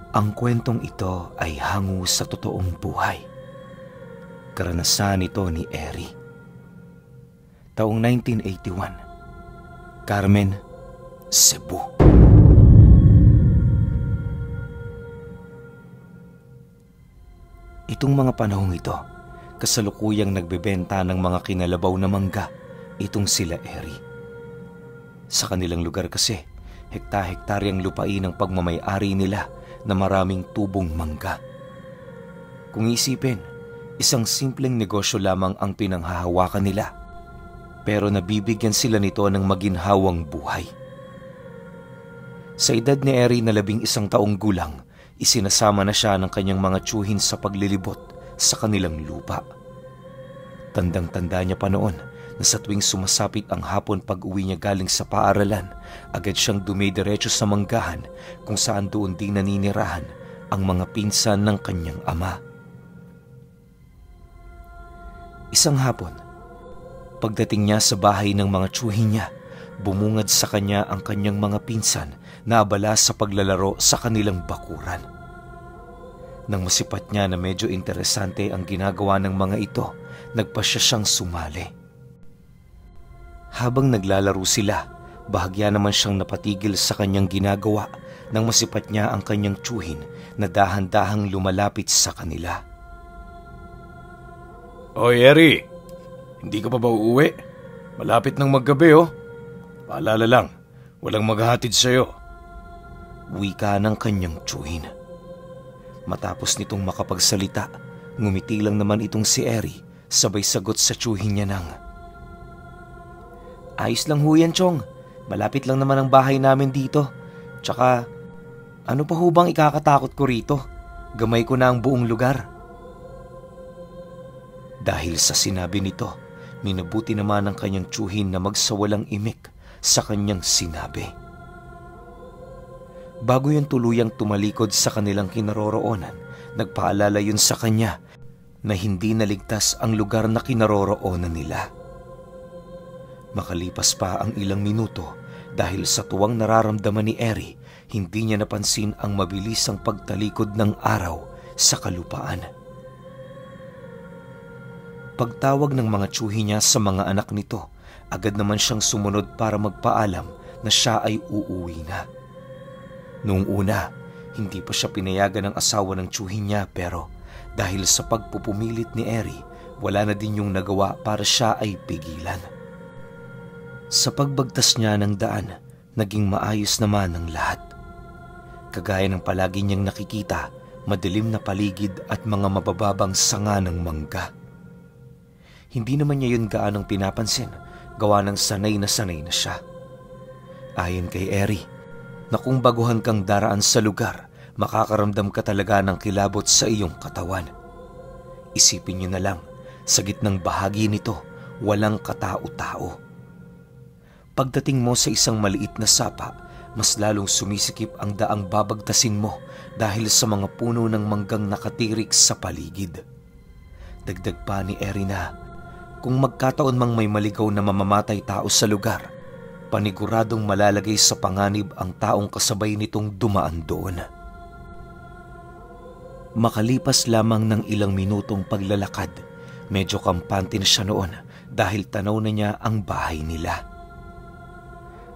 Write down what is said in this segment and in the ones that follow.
Ang kwentong ito ay hango sa totoong buhay. Karanasan ito ni Eri. Taong 1981, Carmen, Cebu. Itong mga panahong ito, kasalukuyang nagbebenta ng mga kinalabaw na mangga itong sila Eri. Sa kanilang lugar kasi, hekta-hektaryang lupain ang pagmamay-ari nila na maraming tubong mangga. Kung isipin, isang simpleng negosyo lamang ang pinanghahawakan nila, pero nabibigyan sila nito ng maginhawang buhay. Sa edad ni Eri na 11 taong gulang, isinasama na siya ng kanyang mga tiyuhin sa paglilibot sa kanilang lupa. Tandang-tanda niya pa noon na sa tuwing sumasapit ang hapon pag-uwi niya galing sa paaralan, agad siyang dumidiretso sa manggahan kung saan doon din naninirahan ang mga pinsan ng kanyang ama. Isang hapon, pagdating niya sa bahay ng mga tiyuhin niya, bumungad sa kanya ang kanyang mga pinsan na abala sa paglalaro sa kanilang bakuran. Nang masipat niya na medyo interesante ang ginagawa ng mga ito, nagpasya siyang sumali. Habang naglalaro sila, bahagya naman siyang napatigil sa kanyang ginagawa nang masipat niya ang kanyang tiyuhin na dahan-dahang lumalapit sa kanila. Oy, Eri! Hindi ka pa ba uuwi? Malapit nang maggabi, oh. Paalala lang, walang maghahatid sa'yo. Wika ng kanyang tiyuhin. Matapos nitong makapagsalita, ngumiti lang naman itong si Eri, sabay sagot sa tiyuhin niya ng, "Ayos lang ho yan, Chong. Malapit lang naman ang bahay namin dito. Tsaka, ano pa ho bang ikakatakot ko rito? Gamay ko na ang buong lugar." Dahil sa sinabi nito, minabuti naman ang kanyang tiyuhin na magsawalang imik sa kanyang sinabi. Bago yun tuluyang tumalikod sa kanilang kinaroroonan, nagpaalala yun sa kanya na hindi naligtas ang lugar na kinaroroonan nila. Makalipas pa ang ilang minuto, dahil sa tuwang nararamdaman ni Eri, hindi niya napansin ang mabilisang pagtalikod ng araw sa kalupaan. Pagtawag ng mga tiyuhin niya sa mga anak nito, agad naman siyang sumunod para magpaalam na siya ay uuwi na. Noong una, hindi pa siya pinayagan ng asawa ng tiyuhin niya, pero dahil sa pagpupumilit ni Eri, wala na din yung nagawa para siya ay pigilan. Sa pagbagtas niya ng daan, naging maayos naman ang lahat. Kagaya ng palagi niyang nakikita, madilim na paligid at mga mabababang sanga ng mangga. Hindi naman niya yun gaanong pinapansin, gawa ng sanay na siya. Ayon kay Eri, na kung baguhan kang daraan sa lugar, makakaramdam ka talaga ng kilabot sa iyong katawan. Isipin niyo na lang, sa gitnang bahagi nito, walang katao-tao. Pagdating mo sa isang maliit na sapa, mas lalong sumisikip ang daang babagtasin mo dahil sa mga puno ng manggang nakatirik sa paligid. Dagdag pa ni Eri na, kung magkataon mang may maligaw na mamamatay tao sa lugar, paniguradong malalagay sa panganib ang taong kasabay nitong dumaan doon. Makalipas lamang ng ilang minutong paglalakad, medyo kampante na siya noon dahil tanaw na niya ang bahay nila.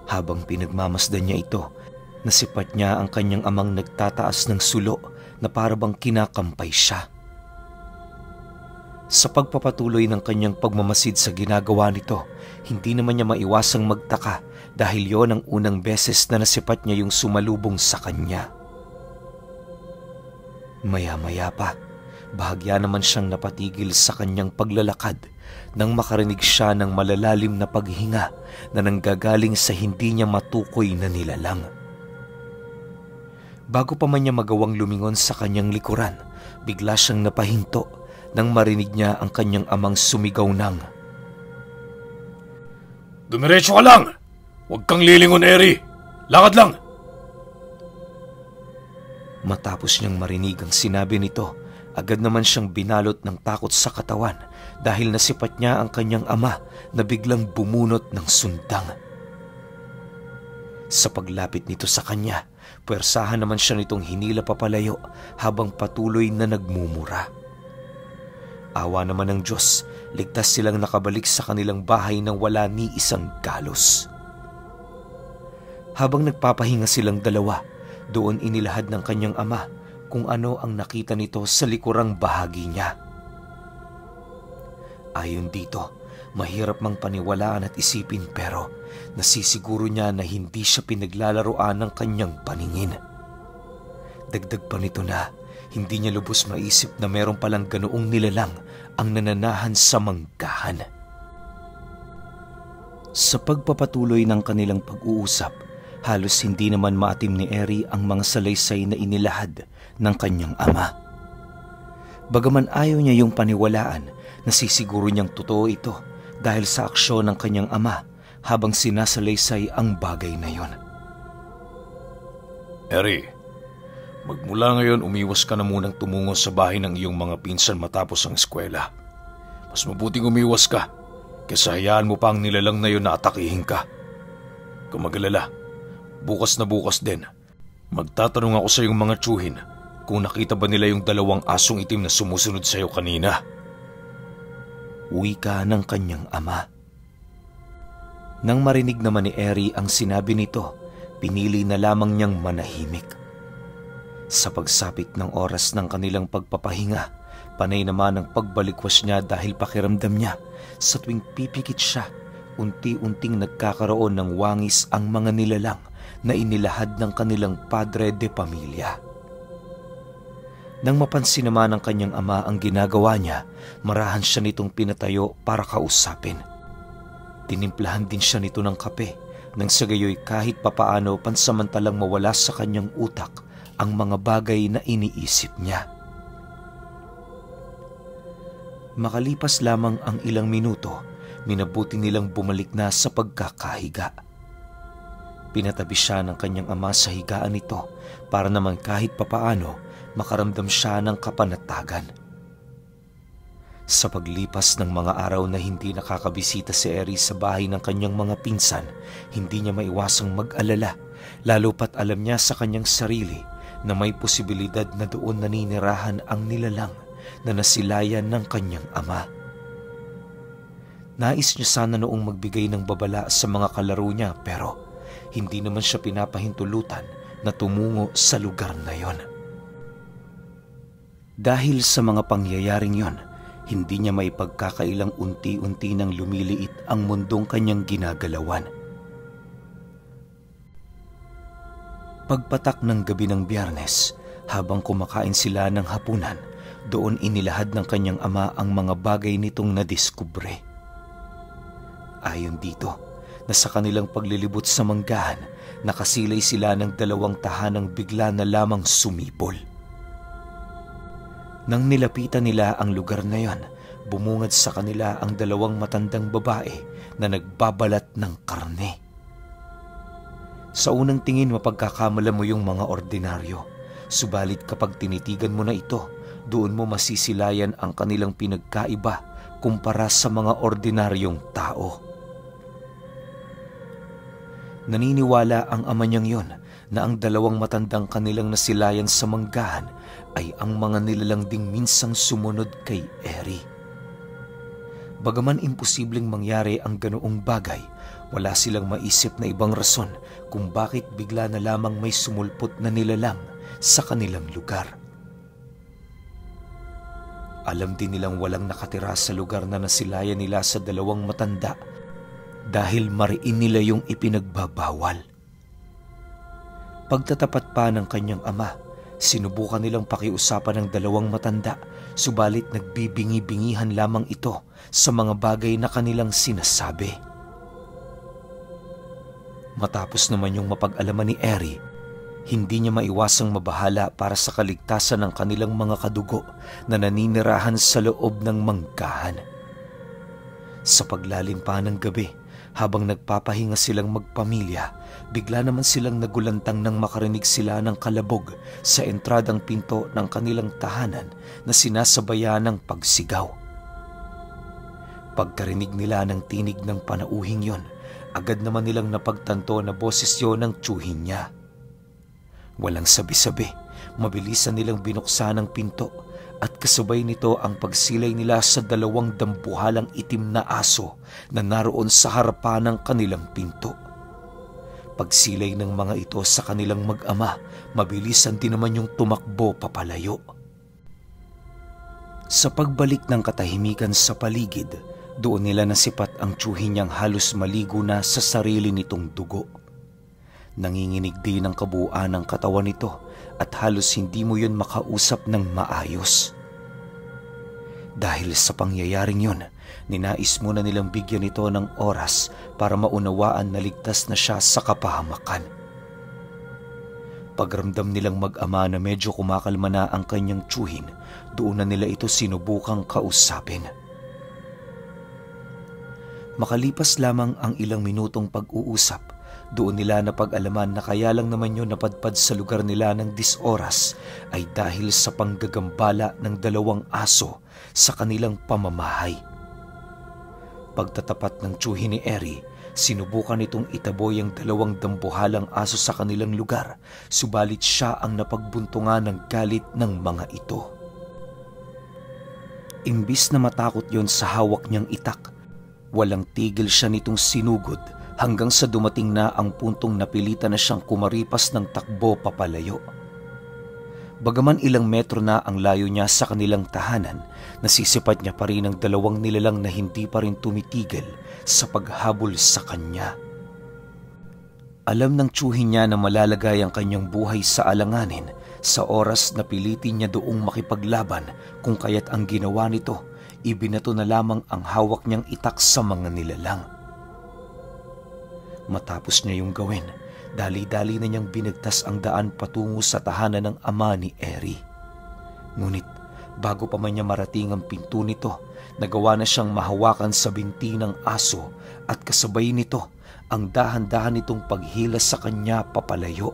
Habang pinagmamasdan niya ito, nasipat niya ang kanyang amang nagtataas ng sulo na parabang kinakampay siya. Sa pagpapatuloy ng kanyang pagmamasid sa ginagawa nito, hindi naman niya maiwasang magtaka dahil yon ang unang beses na nasipat niya yung sumalubong sa kanya. Maya-maya pa, bahagya naman siyang napatigil sa kanyang paglalakad nang makarinig siya ng malalalim na paghinga na nanggagaling sa hindi niya matukoy na nilalang. Bago pa man niya magawang lumingon sa kanyang likuran, bigla siyang napahinto nang marinig niya ang kanyang amang sumigaw ng, "Dumiretso ka lang! Huwag kang lilingon, Eri! Lakad lang!" Matapos niyang marinig ang sinabi nito, agad naman siyang binalot ng takot sa katawan dahil nasipat niya ang kanyang ama na biglang bumunot ng sundang. Sa paglapit nito sa kanya, Puwersahan naman siya nitong hinila papalayo habang patuloy na nagmumura. Awa naman ng Diyos, ligtas silang nakabalik sa kanilang bahay nang wala ni isang galos. Habang nagpapahinga silang dalawa, doon inilahad ng kanyang ama kung ano ang nakita nito sa likurang bahagi niya. Ayon dito, mahirap mang paniwalaan at isipin pero nasisiguro niya na hindi siya pinaglalaroan ng kanyang paningin. Dagdag pa nito na hindi niya lubos maisip na meron palang ganoong nilalang ang nananahan sa manggahan. Sa pagpapatuloy ng kanilang pag-uusap, halos hindi naman maatim ni Eri ang mga salaysay na inilahad ng kanyang ama. Bagaman ayaw niya yung paniwalaan, nasisiguro niyang totoo ito dahil sa aksyon ng kanyang ama habang sinasalaysay ang bagay na yon. Eri, magmula ngayon umiwas ka na munang tumungo sa bahay ng iyong mga pinsan matapos ang eskwela. Mas mabuting umiwas ka kaysa hayaan mo pa ang nilalang na yun na atakihin ka. Kung mag-alala, bukas na bukas din, magtatanong ako sa iyong mga tiyuhin kung nakita ba nila yung 2 asong itim na sumusunod sa iyo kanina. Wika ng kanyang ama. Nang marinig naman ni Eri ang sinabi nito, pinili na lamang niyang manahimik. Sa pagsapit ng oras ng kanilang pagpapahinga, panay naman ang pagbalikwas niya dahil pakiramdam niya sa tuwing pipikit siya, unti-unting nagkakaroon ng wangis ang mga nilalang na inilahad ng kanilang padre de pamilya. Nang mapansin naman ng kanyang ama ang ginagawa niya, marahan siya nitong pinatayo para kausapin. Tinimplahan din siya nito ng kape nang sa gayoy kahit papaano pansamantalang mawala sa kanyang utak ang mga bagay na iniisip niya. Makalipas lamang ang ilang minuto, minabuti nilang bumalik na sa pagkakahiga. Pinatabi siya ng kanyang ama sa higaan nito para naman kahit papaano makaramdam siya ng kapanatagan. Sa paglipas ng mga araw na hindi nakakabisita si Eri sa bahay ng kanyang mga pinsan, hindi niya maiwasang mag-alala, lalo pat alam niya sa kanyang sarili na may posibilidad na doon naninirahan ang nilalang na nasilayan ng kanyang ama. Nais niya sana noong magbigay ng babala sa mga kalaro niya pero hindi naman siya pinapahintulutan na tumungo sa lugar na yon. Dahil sa mga pangyayaring yon, hindi niya maipagkakailang unti-unti nang lumiliit ang mundong kanyang ginagalawan. Pagpatak ng gabi ng Biyernes, habang kumakain sila ng hapunan, doon inilahad ng kanyang ama ang mga bagay nitong nadiskubre. Ayon dito, na sa kanilang paglilibot sa manggahan, nakasilay sila ng 2 tahanang bigla na lamang sumibol. Nang nilapitan nila ang lugar na yon, bumungad sa kanila ang 2 matandang babae na nagbabalat ng karne. Sa unang tingin mapagkakamala mo yung mga ordinaryo, subalit kapag tinitigan mo na ito, doon mo masisilayan ang kanilang pinagkaiba kumpara sa mga ordinaryong tao. Naniniwala ang ama niyang yon na ang 2 matandang kanilang nasilayan sa manggahan ay ang mga nilalang ding minsang sumunod kay Eri. Bagaman imposibleng mangyari ang ganoong bagay, wala silang maisip na ibang rason kung bakit bigla na lamang may sumulpot na nilalang sa kanilang lugar. Alam din nilang walang nakatira sa lugar na nasilayan nila sa 2 matanda dahil mariin nila yung ipinagbabawal. Pagtatapat pa ng kanyang ama, sinubukan nilang pakiusapan ng 2 matanda, subalit nagbibingi-bingihan lamang ito sa mga bagay na kanilang sinasabi. Matapos naman yung mapag-alaman ni Eri, hindi niya maiwasang mabahala para sa kaligtasan ng kanilang mga kadugo na naninirahan sa loob ng manggahan. Sa paglalim pa ng gabi, habang nagpapahinga silang magpamilya, bigla naman silang nagulantang nang makarinig sila ng kalabog sa entradang pinto ng kanilang tahanan na sinasabayan ng pagsigaw. Pagkarinig nila ng tinig ng panauhing yon, agad naman nilang napagtanto na boses yon ng tiyuhin niya. Walang sabi-sabi, mabilisan nilang binuksan ang pinto at kasabay nito ang pagsilay nila sa 2 dambuhalang itim na aso na naroon sa harapan ng kanilang pinto. Pagsilay ng mga ito sa kanilang mag-ama, mabilisan din naman yung tumakbo papalayo. Sa pagbalik ng katahimikan sa paligid, doon nila nasipat ang tiyuhin niyang halos maligo na sa sarili nitong dugo. Nanginginig din ang kabuuan ng katawan nito at halos hindi mo yun makausap ng maayos. Dahil sa pangyayaring yun, ninais muna nilang bigyan ito ng oras para maunawaan na ligtas na siya sa kapahamakan. Pagramdam nilang mag-ama na medyo kumakalma na ang kanyang tiyuhin, doon na nila ito sinubukang kausapin. Makalipas lamang ang ilang minutong pag-uusap, doon nila napag-alaman na kaya lang naman yun napadpad sa lugar nila ng 10 oras ay dahil sa panggagambala ng 2 aso sa kanilang pamamahay. Pagtatapat ng tiyuhin ni Eri, sinubukan nitong itaboy ang 2 dambuhalang aso sa kanilang lugar, subalit siya ang napagbuntungan ng galit ng mga ito. Imbis na matakot yon sa hawak niyang itak, walang tigil siya nitong sinugod hanggang sa dumating na ang puntong napilitan na siyang kumaripas ng takbo papalayo. Bagaman ilang metro na ang layo niya sa kanilang tahanan, nasisipat niya pa rin ang 2 nilalang na hindi pa rin tumitigil sa paghabol sa kanya. Alam ng tiyuhin niya na malalagay ang kanyang buhay sa alanganin sa oras na pilitin niya doong makipaglaban, kung kaya't ang ginawa nito, ibinato na lamang ang hawak niyang itak sa mga nilalang. Matapos niya yung gawin, dali-dali na niyang binigtas ang daan patungo sa tahanan ng ama ni Eri. Ngunit bago pa man niya marating ang pinto nito, nagawa na siyang mahawakan sa binti ng aso at kasabay nito ang dahan-dahan nitong paghila sa kanya papalayo.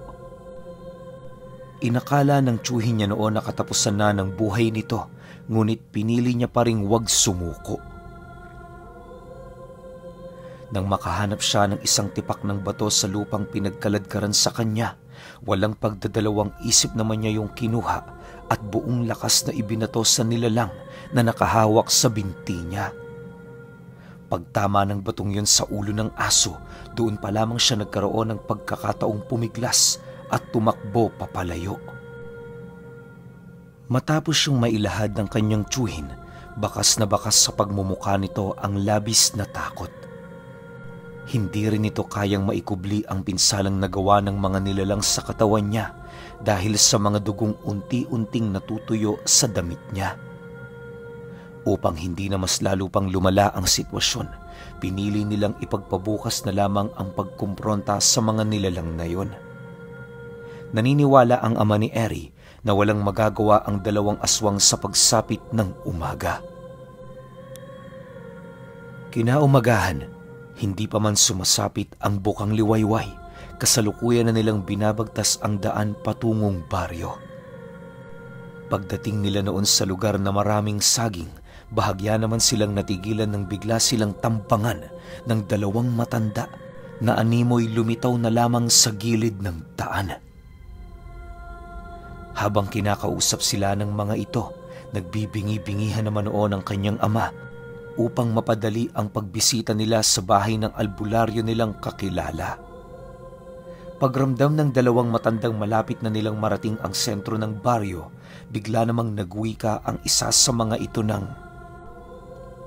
Inakala ng tiyuhin niya noon na katapusan na ng buhay nito, ngunit pinili niya pa ring wag sumuko. Nang makahanap siya ng isang tipak ng bato sa lupang pinagkaladkaran sa kanya, walang pagdadalawang isip naman niya yung kinuha at buong lakas na ibinato sa nilalang na nakahawak sa binti niya. Pagtama ng batong yun sa ulo ng aso, doon pa lamang siya nagkaroon ng pagkakataong pumiglas at tumakbo papalayo. Matapos yung mailahad ng kanyang tiyuhin, bakas na bakas sa pagmumukha nito ang labis na takot. Hindi rin ito kayang maikubli ang pinsalang nagawa ng mga nilalang sa katawan niya dahil sa mga dugong unti-unting natutuyo sa damit niya. Upang hindi na mas lalo pang lumala ang sitwasyon, pinili nilang ipagpabukas na lamang ang pagkumpronta sa mga nilalang na yon. Naniniwala ang ama ni Eri na walang magagawa ang 2 aswang sa pagsapit ng umaga. Kinaumagahan, hindi pa man sumasapit ang bukang liwayway, kasalukuyan na nilang binabagtas ang daan patungong baryo. Pagdating nila noon sa lugar na maraming saging, bahagya naman silang natigilan nang bigla silang tampangan ng 2 matanda na animoy lumitaw na lamang sa gilid ng daan. Habang kinakausap sila ng mga ito, nagbibingi-bingihan naman noon ang kanyang ama upang mapadali ang pagbisita nila sa bahay ng albularyo nilang kakilala. Pagramdam ng 2 matandang malapit na nilang marating ang sentro ng baryo, bigla namang nagwika ang isa sa mga ito ng,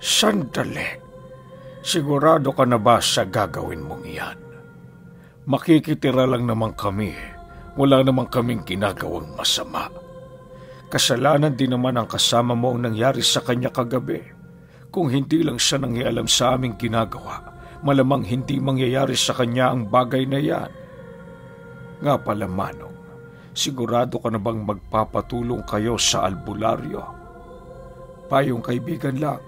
"Sandali, sigurado ka na ba sa gagawin mong iyan? Makikitira lang naman kami, wala naman kaming ginagawang masama. Kasalanan din naman ang kasama mo ang nangyari sa kanya kagabi. Kung hindi lang siya nangyalam sa aming ginagawa, malamang hindi mangyayari sa kanya ang bagay na yan. Nga pala, Manong, sigurado ka na bang magpapatulong kayo sa albularyo? Payong kaibigan lang,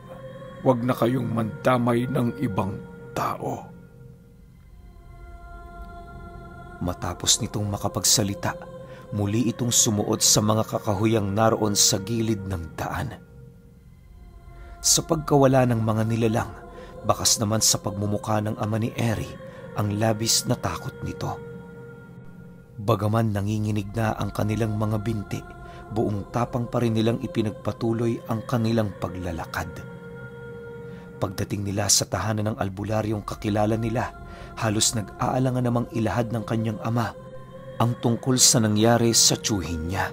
huwag na kayong mandamay ng ibang tao." Matapos nitong makapagsalita, muli itong sumuot sa mga kakahuyang naroon sa gilid ng daan. Sa pagkawala ng mga nilalang, bakas naman sa pagmumukha ng ama ni Eri ang labis na takot nito. Bagaman nanginginig na ang kanilang mga binti, buong tapang pa rin nilang ipinagpatuloy ang kanilang paglalakad. Pagdating nila sa tahanan ng albularyong kakilala nila, halos nag-aalangan namang ilahad ng kanyang ama ang tungkol sa nangyari sa tiyuhin niya.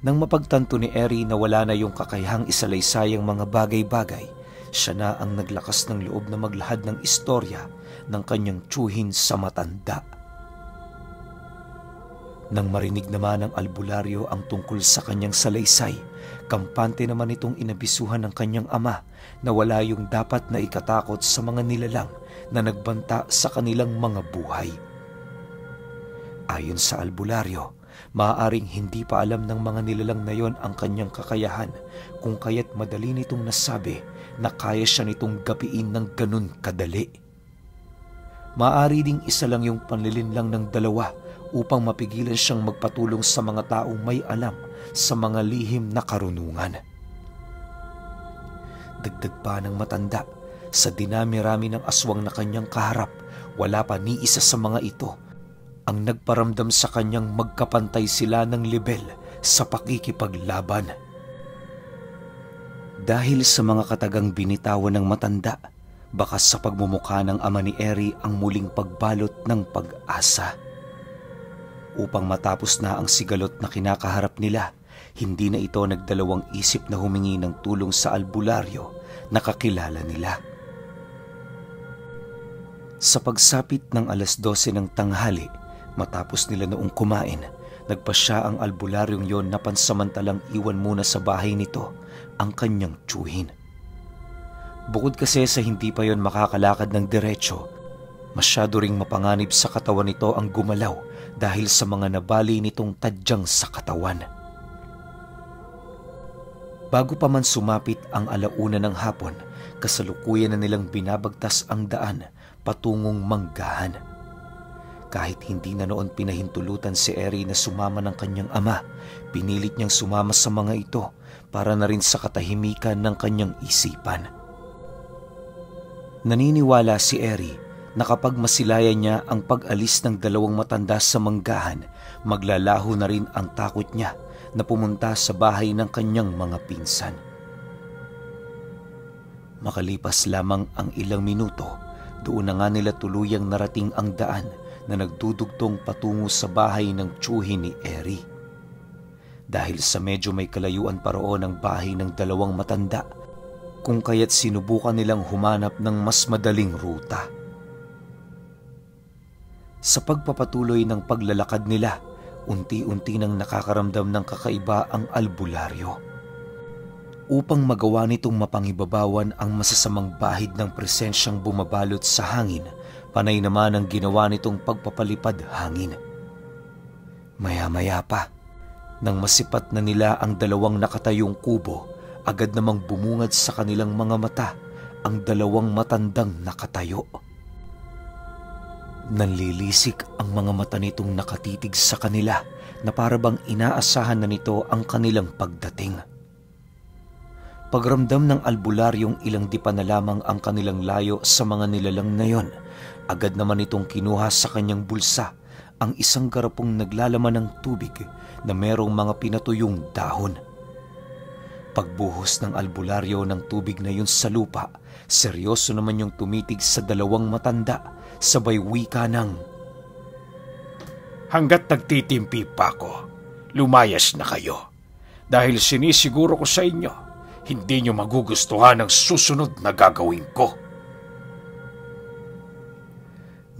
Nang mapagtanto ni Eri na wala na yung kakayahang isalaysayang mga bagay-bagay, siya na ang naglakas ng loob na maglahad ng istorya ng kanyang tiyuhin sa matanda. Nang marinig naman ng albularyo ang tungkol sa kanyang salaysay, kampante naman itong inabisuhan ng kanyang ama na wala yung dapat na ikatakot sa mga nilalang na nagbanta sa kanilang mga buhay. Ayon sa albularyo, maaaring hindi pa alam ng mga nilalang na yon ang kanyang kakayahan, kung kaya't madali nitong nasabi na kaya siya nitong gapiin ng ganun kadali. Maaari ding isa lang yung panlilinlang ng dalawa upang mapigilan siyang magpatulong sa mga taong may alam sa mga lihim na karunungan. Dagdag pa ng matanda, sa dinami-rami ng aswang na kanyang kaharap, wala pa ni isa sa mga ito ang nagparamdam sa kanyang magkapantay sila ng lebel sa pakikipaglaban. Dahil sa mga katagang binitawan ng matanda, bakas sa pagmumukha ng ama ni Eri ang muling pagbalot ng pag-asa. Upang matapos na ang sigalot na kinakaharap nila, hindi na ito nagdalawang isip na humingi ng tulong sa albularyo na kakilala nila. Sa pagsapit ng 12:00 ng tanghali, matapos nila noong kumain, nagpasya ang albularyong yon na pansamantalang iwan muna sa bahay nito ang kanyang tiyuhin. Bukod kasi sa hindi pa yon makakalakad ng diretso, masyado ring mapanganib sa katawan nito ang gumalaw dahil sa mga nabali nitong tadyang sa katawan. Bago pa man sumapit ang 1:00 ng hapon, kasalukuyan na nilang binabagtas ang daan patungong Manggahan. Kahit hindi na noon pinahintulutan si Eri na sumama ng kanyang ama, pinilit niyang sumama sa mga ito para na rin sa katahimikan ng kanyang isipan. Naniniwala si Eri na kapag masilayan niya ang pag-alis ng 2 matanda sa Manggahan, maglalaho na rin ang takot niya na pumunta sa bahay ng kanyang mga pinsan. Makalipas lamang ang ilang minuto, doon na nga nila tuluyang narating ang daan na nagdudugtong patungo sa bahay ng tiyuhin ni Eri. Dahil sa medyo may kalayuan pa roon ang bahay ng 2 matanda, kung kaya't sinubukan nilang humanap ng mas madaling ruta. Sa pagpapatuloy ng paglalakad nila, unti-unti nang nakakaramdam ng kakaiba ang albularyo. Upang magawa nitong mapangibabawan ang masasamang bahid ng presensyang bumabalot sa hangin, panay naman ang ginawa nitong pagpapalipad hangin. Maya-maya pa, nang masipat na nila ang 2 nakatayong kubo, agad namang bumungad sa kanilang mga mata ang 2 matandang nakatayo. Nanlilisik ang mga mata nitong nakatitig sa kanila na parabang inaasahan na nito ang kanilang pagdating. Pagramdam ng albularyong ilang dipa na lamang ang kanilang layo sa mga nilalang na yon, agad naman itong kinuha sa kanyang bulsa ang isang garapong naglalaman ng tubig na merong mga pinatuyong dahon. Pagbuhos ng albularyo ng tubig na yun sa lupa, seryoso naman yung tumitig sa 2 matanda, sabay wika ng, "Hanggat nagtitimpi pa ako, lumayas na kayo. Dahil sinisiguro ko sa inyo, hindi nyo magugustuhan ang susunod na gagawin ko."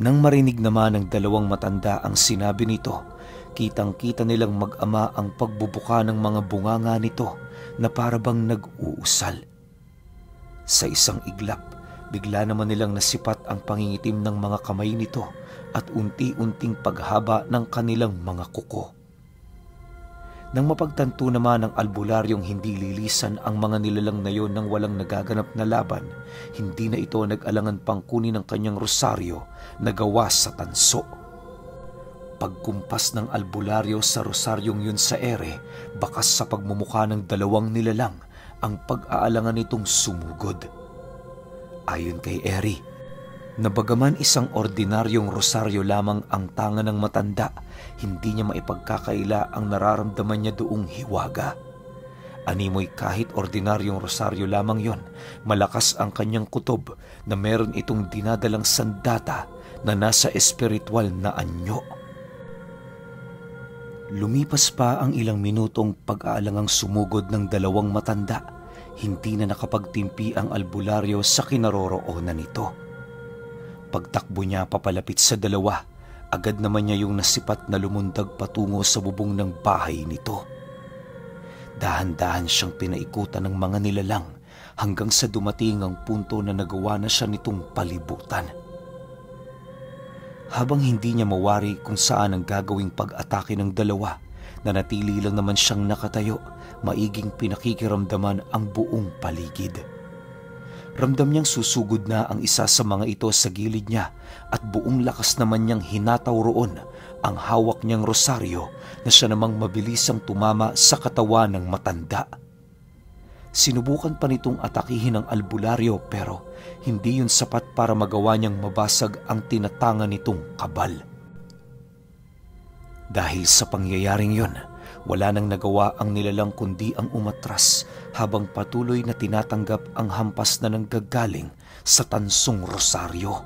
Nang marinig naman ng 2 matanda ang sinabi nito, kitang-kita nilang mag-ama ang pagbubuka ng mga bunganga nito na parabang nag-uusal. Sa isang iglap, bigla naman nilang nasipat ang pangingitim ng mga kamay nito at unti-unting paghaba ng kanilang mga kuko. Nang mapagtanto naman ng albularyong hindi lilisan ang mga nilalang na yon nang walang nagaganap na laban, hindi na ito nag-alangan pang kunin ang kanyang rosaryo na gawa sa tanso. Pagkumpas ng albularyo sa rosaryong yun sa ere, bakas sa pagmumukha ng 2 nilalang ang pag-aalangan nitong sumugod. Ayon kay Eri, na bagaman isang ordinaryong rosaryo lamang ang tanga ng matanda, hindi niya maipagkakaila ang nararamdaman niya doong hiwaga. Animoy kahit ordinaryong rosaryo lamang yon, malakas ang kanyang kutob na meron itong dinadalang sandata na nasa espiritual na anyo. Lumipas pa ang ilang minutong pag-aalangang sumugod ng dalawang matanda, hindi na nakapagtimpi ang albularyo sa kinaroroonan nito. Pagtakbo niya papalapit sa dalawa, agad naman niya yung nasipat na lumundag patungo sa bubong ng bahay nito. Dahan-dahan siyang pinaikutan ng mga nilalang hanggang sa dumating ang punto na nagawa na siya nitong palibutan. Habang hindi niya mawari kung saan ang gagawing pag-atake ng dalawa, nanatili lang naman siyang nakatayo, maiging pinakikiramdaman ang buong paligid. Ramdam niyang susugod na ang isa sa mga ito sa gilid niya at buong lakas naman niyang hinataw roon ang hawak niyang rosaryo na siya namang mabilisang tumama sa katawan ng matanda. Sinubukan pa nitong atakihin ang albularyo pero hindi yun sapat para magawa niyang mabasag ang tinatanga nitong kabal. Dahil sa pangyayaring yun, wala nang nagawa ang nilalang kundi ang umatras habang patuloy na tinatanggap ang hampas na nanggagaling sa tansong rosaryo.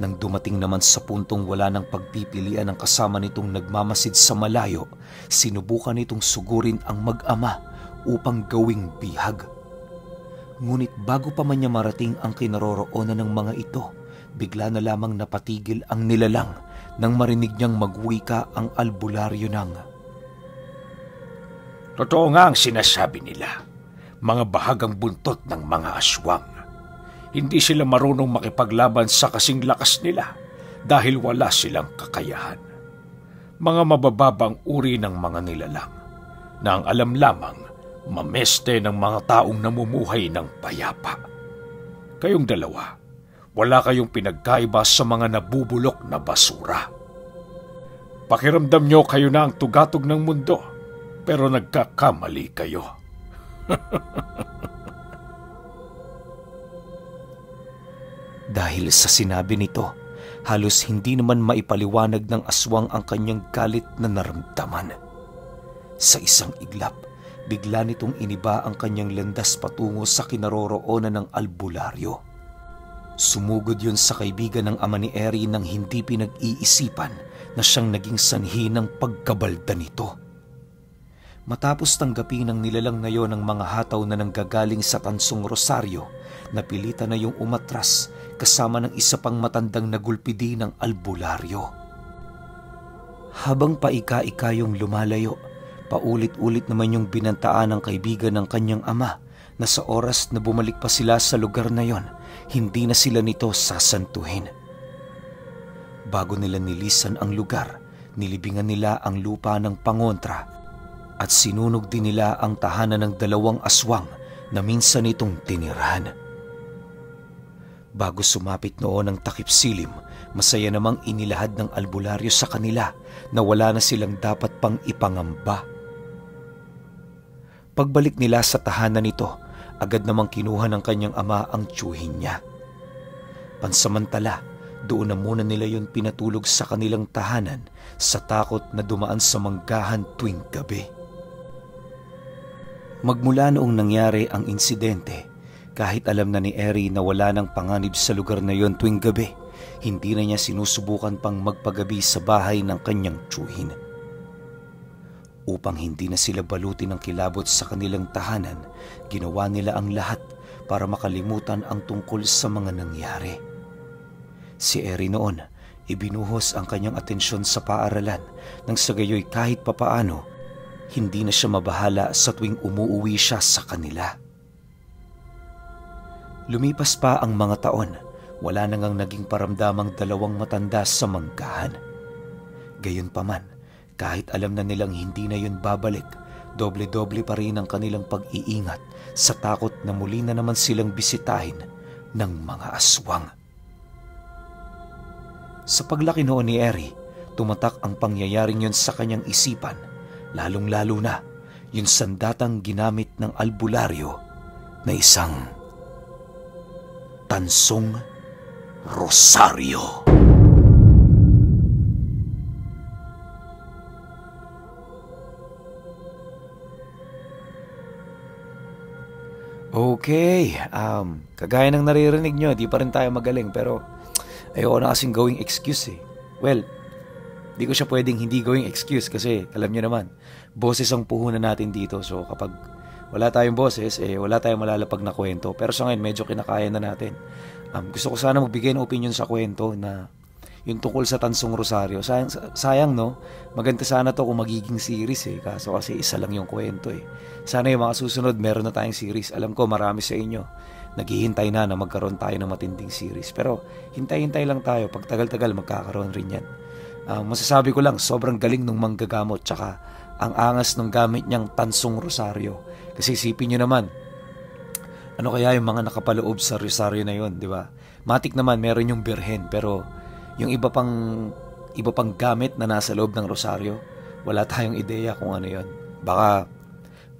Nang dumating naman sa puntong wala nang pagpipilian ang kasama nitong nagmamasid sa malayo, sinubukan nitong sugurin ang mag-ama upang gawing bihag. Ngunit bago pa man niya marating ang kinaroroonan ng mga ito, bigla na lamang napatigil ang nilalang nang marinig niyang magwika ang albularyo ng, "Totoo nga ang sinasabi nila, mga bahagang buntot ng mga aswang. Hindi sila marunong makipaglaban sa kasing lakas nila dahil wala silang kakayahan. Mga mabababang uri ng mga nilalang na ang alam lamang mameste ng mga taong namumuhay ng payapa. Kayong dalawa, wala kayong pinagkaiba sa mga nabubulok na basura. Pakiramdam nyo kayo na ang tugatog ng mundo, pero nagkakamali kayo." Dahil sa sinabi nito, halos hindi naman maipaliwanag ng aswang ang kanyang galit na naramdaman. Sa isang iglap, bigla nitong iniba ang kanyang landas patungo sa kinaroroonan ng albularyo. Sumugod yun sa kaibigan ng ama ni Eri nang hindi pinag-iisipan na siyang naging sanhi ng pagkabalda nito. Matapos tanggapin ng nilalang na yon ang mga hataw na nanggagaling sa tansong rosaryo, napilitan na yung umatras kasama ng isa pang matandang nagulpidi ng albularyo. Habang paika-ika yung lumalayo, paulit-ulit naman yung binantaan ng kaibigan ng kanyang ama na sa oras na bumalik pa sila sa lugar na yon, hindi na sila nito sasantuhin. Bago nila nilisan ang lugar, nilibingan nila ang lupa ng pangontra at sinunog din nila ang tahanan ng dalawang aswang na minsan itong tinirahan. Bago sumapit noon ang takip silim, masaya namang inilahad ng albularyo sa kanila na wala na silang dapat pang ipangamba. Pagbalik nila sa tahanan nito, agad namang kinuha ng kanyang ama ang tiyuhin niya. Pansamantala, doon na muna nila yon pinatulog sa kanilang tahanan sa takot na dumaan sa manggahan tuwing gabi. Magmula noong nangyari ang insidente, kahit alam na ni Eri na wala ng panganib sa lugar na yon tuwing gabi, hindi na niya sinusubukan pang magpagabi sa bahay ng kanyang tiyuhin. Upang hindi na sila balutin ng kilabot sa kanilang tahanan, ginawa nila ang lahat para makalimutan ang tungkol sa mga nangyari. Si Eri noon, ibinuhos ang kanyang atensyon sa paaralan nang sa gayoy kahit papaano, hindi na siya mabahala sa tuwing umuuwi siya sa kanila. Lumipas pa ang mga taon, wala na ngang naging paramdamang dalawang matanda sa manggahan. Gayunpaman, kahit alam na nilang hindi na yun babalik, doble-doble pa rin ang kanilang pag-iingat sa takot na muli na naman silang bisitahin ng mga aswang. Sa paglaki noon ni Eri, tumatak ang pangyayaring yun sa kanyang isipan, lalong-lalo na yung sandatang ginamit ng albularyo na isang tansong Rosario. Okay, kagaya ng naririnig nyo, di pa rin tayo magaling pero ayoko na kasing gawing excuse eh. Well, di ko siya pwedeng hindi gawing excuse kasi alam nyo naman, boses ang puhunan natin dito. So kapag wala tayong boses, wala tayong malalapag na kwento. Pero sa ngayon, medyo kinakaya na natin. Gusto ko sana magbigay ng opinion sa kwento na yung tungkol sa Tansong Rosario. Sayang no, maganda sana to kung magiging series eh. Kaso kasi isa lang yung kwento eh. Sana yung mga susunod meron na tayong series. Alam ko marami sa inyo naghihintay na magkaroon tayo ng matinding series. Pero hintay-hintay lang tayo. Pag tagal-tagal magkakaroon rin yan. Masasabi ko lang, sobrang galing nung manggagamot. Tsaka ang angas ng gamit niyang Tansong Rosario. Kasi isipin nyo naman, ano kaya yung mga nakapaloob sa Rosario na yun, di ba? Matik naman meron yung birhen, pero yung iba pang gamit na nasa loob ng Rosario, wala tayong ideya kung ano yun. Baka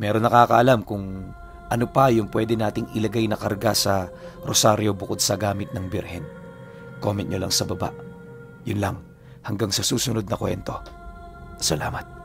meron nakakaalam kung ano pa yung pwede nating ilagay na karga sa Rosario bukod sa gamit ng birhen. Comment nyo lang sa baba. Yun lang. Hanggang sa susunod na kwento. Salamat.